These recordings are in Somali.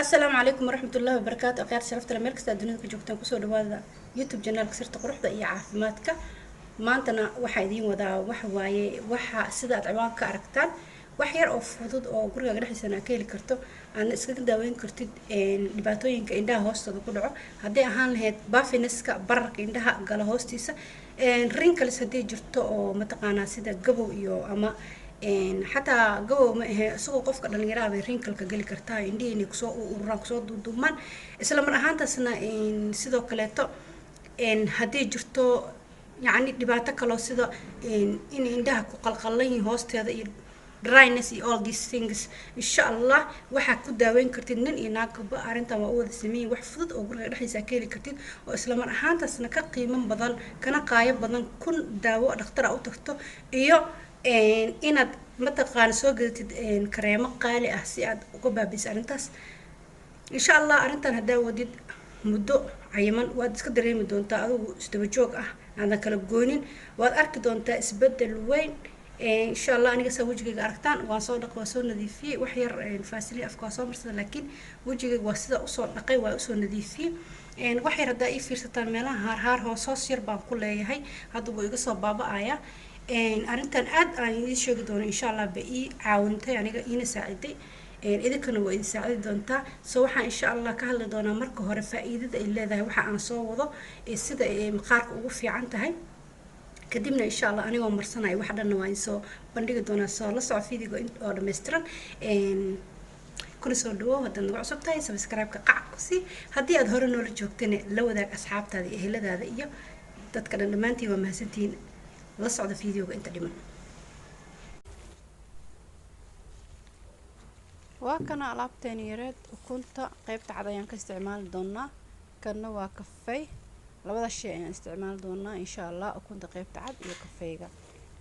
Asalaamu calaykum waraxmatullaahi wabarakaatu. Akhyaar sharafta leh, meel kasta aad dunida ka joogtaan, kusoo dhawaada YouTube channelka Sirta Quruxda iyo Caafimaadka. Maantana waxaa idiin wadaa waxa waaye, waxa sida aad ciwaanka ka aragtaan, wax yar oo fudud oo gurigaaga dhexdiisana aad ka heli karto, aadna iskaga daaweyn kartid dhibaatooyinka indhaha hoostooda ku dhaco, hadday ahaan lahayd puffinesska, bararka indhaha gala hoostiisa, wrinkles haddii jirto oo mataqaanaa sida gabow iyo ama xataa gabow ma ahe, isagoo qofka dhalinyaraha bay wrinkleka geli kartaa, indhihii inay kusoo ururaan, kusoo duuduubmaan. Isla mar ahaantaasna sidoo kaleeto haddii jirto yacni dhibaato kaloo sida in indhaha ku qalqalan yihiin hoosteeda iyo dryness iyo all these things, insha Allah waxaa ku daaweyn kartid. Nin iyo naagba arrintan waa u wada sameeyin. Wax fudud oo guriga dhexdiisa ka heli kartid oo isla mar ahaantaasna ka qiimo badan kana qaayo badan 1000 daawo dhakhtar a u tagto iyo inaad mataqaana soo gadatid kareemo qaali ah si aad uga baabiso arrintaas. Insha Allah arrintan haddaa wadid muddo cayiman, waad iska dareemi doontaa adigu isdaba joog ah, aadan kala goonin, waad arki doontaa isbedel weyn insha Allah. Aniga saa wejigayga aragtaan, waan soo dhaqay, waa soo nadiifiyey, wax yar Vaseline afka waa soo marsada, laakiin wejigayga waa sida usoo dhaqay, waa usoo nadiifiyey. Wax yar haddaa ii fiirsataan, meelaha haarhaar hoos hoos yar baan ku leeyahay, hadda wuu iga soo baaba-aya. Arrintan aad aan idiin sheegi doono insha Allah ba ii caawintay aniga, iina saaciday, idinkana waa idin saacidi doontaa. So waxaan insha Allah ka hadli doonaa marka hore faa-iidada ay leedahay waxa aan soo wado, sida ay maqaarka ugu fiican tahay. Kadibna insha Allah anigoo marsanayo wax dhanna waa idinsoo bandhigi doonaa. Soo la soco videoga oo dhammaystiran. Kuna soo dhawow haddaad nagu cusub tahay, subscribe-ka qac ku sii. Haddii aad hore noola joogtana, la wadaag asxaabtaada iyo eheladaada iyo dadka dhan. Dhammaantiin waa mahadsantihiin. La socda videoga inta dhiman. Waa kana alaabteeni yareed. Ukunta qeybta cad ayaan ka isticmaali doonaa, kanna waa kafey. Labada shay ayaan isticmaali doonaa insha Allah, ukunta qeybta cad iyo kafeyga.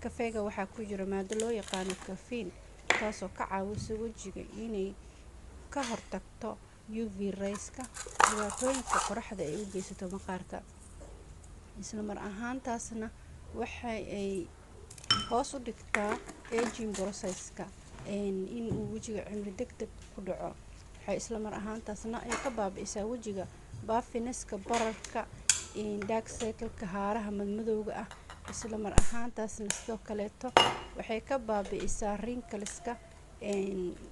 Kafeyga waxaa ku jira maado loo yaqaano caffeine, taasoo ka caawisa wejiga inay ka hortagto UV rayska, dhibaatooyinka qoraxda ay u geysato maqaarka. Isla mar ahaantaasna waxa ay hoos u dhigtaa aging processka, in uu wejiga cimri deg deg ku dhaco. Waxay isla mar ahaantaasna ay ka baabi'isaa wejiga puffinesska, bararka, dark circleka, haaraha madmadowga ah. Isla mar ahaantaasna sidoo kaleeto waxay ka baabi'isaa wrinkleska,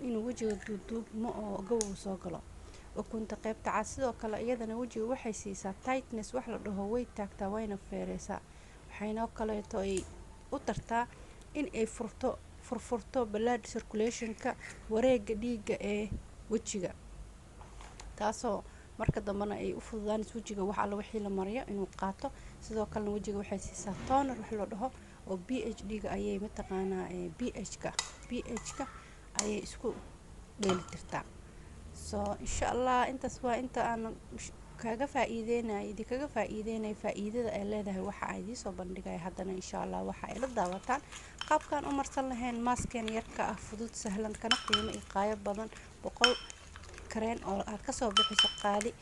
inuu wejiga duuduubmo oo gabow soo galo. Ukunta qeybta cad sidoo kale iyadana wejiga waxay siisaa tightness wax la dhaho, way taagtaa, wayna feereysaa. Waxayna kaleeto ay u tartaa in ay furto, furfurto blood circulationka, wareega dhiigga ee wejiga, taasoo marka dambena ay u fududaanayso wejiga wax alla wixii la mariyo inuu qaato. Sidoo kalena wejiga waxay siisaa toner wax loo dhaho oo pH d-ga ayay mataqaanaa, pH-ka ayay isku dheelitirtaa. So insha Allah intaas waa inta aan kaga faa-iideynaya, idinkaga faa-iideynaya faa-iidada ay leedahay waxa aan idiin soo bandhigaya. Haddana insha Allah waxa ay la daawataan qaabkaan u marsan lahayn maaskeen yarka ah, fudud, sahlan, kana qiimo iyo qaayo badan 100 kareen oo aad kasoo bixiso qaali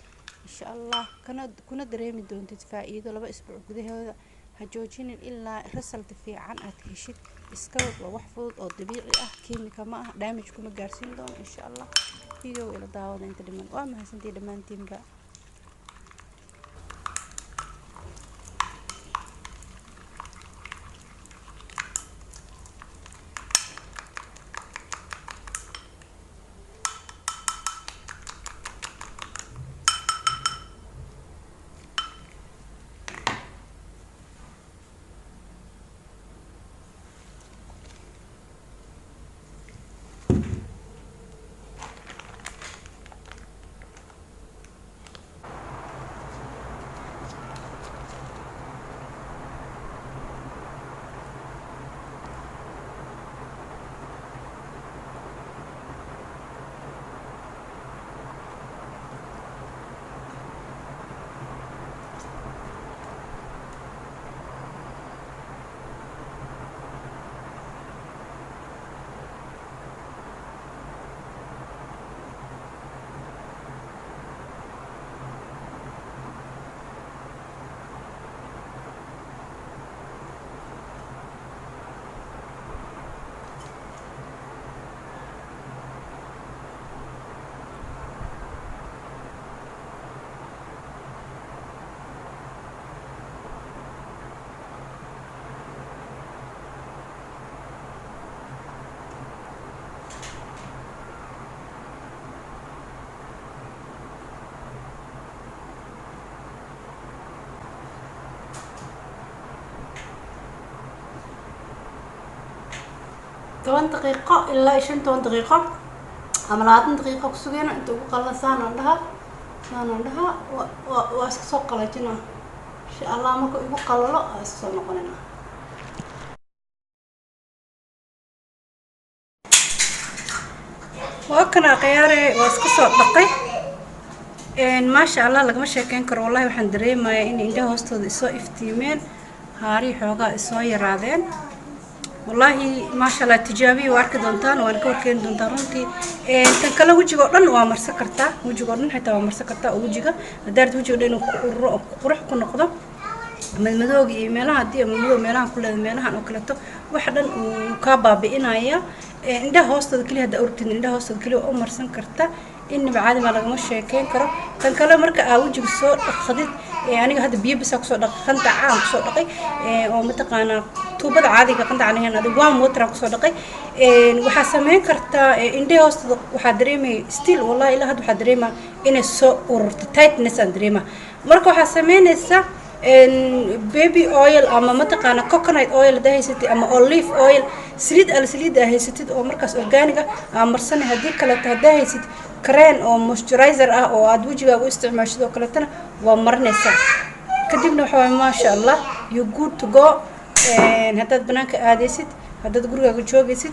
insha Allah, kana kuna dareemi doontid faa-iido 2 isbuuc gudahooda. Ha joojinin ilaa result fiican aad heshid. Iska wad, waa wax fudud oo dabiici ah, kiimika ma ah, damage kuma gaarsiin doono insha Allah. Video ila daawada inta dhiman. Waa mahadsantihi dhammaantiinba. 10 daqiiqo ilaa 15 daqiiqo ama 20 daqiiqo ku sugeyna. Inta ugu qalalan saanaan dhahaa, saanaan dhahaa, waa iska soo qalajina, insha Allah. Marka igu qalalo waa iska soo noqonayna. Waa kana, khiyaare, waa iska soo dhaqay. Maasha Allah, lagama sheekeyn karo wallahi. Waxaan dareemayaa in indhaha hoostooda isoo iftiimeen, haarihii xoogaa isoo yaraadeen wallaahi, maasha Allah. Tijaabiyi, waa arki doontaan, waana ka warkeeni doontaan runtii. Tan kale, wejiga oo dhan waa marsan kartaa, wejiga oo dhan xitaa waa marsan kartaa. Oo wejiga haddaad wejiga dhan inuu ku ururo oo qurux ku noqdo, madmadooga iyo meelaha haddii madmadow meelahan ku leeda, meelahan oo kaleeto, waxa dhan uu kaa baabi'inaya. Indhaha hoostooda keliya haddaa urtid, indhaha hoostooda keliya waa u marsan karta. Inaba caadi maa, lagama sheekeyn karo. Tan kale, marka aa wejiga soo dhaqdid, aniga hadda biyo bisaa kusoo dhaqay, qandaca aan kusoo dhaqay, oo mataqaanaa tuubada caadiga qandaca ahayn, adiga warm water aan kusoo dhaqay. Waxaa sameyn kartaa, indhaha hoostooda waxaa dareemaya still, wallahi, ilaa hadda waxaa dareemaa inay soo ururto, tightness aan dareemaa. Marka waxaa sameynaysaa baby oil ama mataqaana coconut oil haddaa haysatid ama olive oil, saliid al saliid aa haysatid oo markaas organic ah aa marsanay. Haddii kaleeto, haddaa haysatid cream oo moisturizer ah oo aad wejigaaga u isticmaashid oo kaleetana, waa marinaysaa. Kadibna waxa waaye, maasha Allah, you good to go. Haddaad banaanka aadaysid, haddaad gurigaaga joogaysid,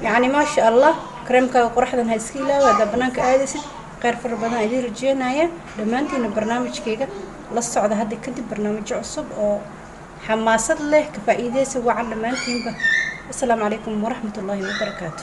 yacni maasha Allah, kareemkaaga qoraxdan ha iska ilaawa haddaad banaanka aadaysid. Kheyr fara badan idiin rajeynaya dhammaantiina. Barnaamijkayga la socda hadda kadib, barnaamijyo cusub oo xamaasad leh. Ka faa'iideysa wacan dhammaantiinba. Asalaamu calaykum waraxmat ullaahi wabarakaatu.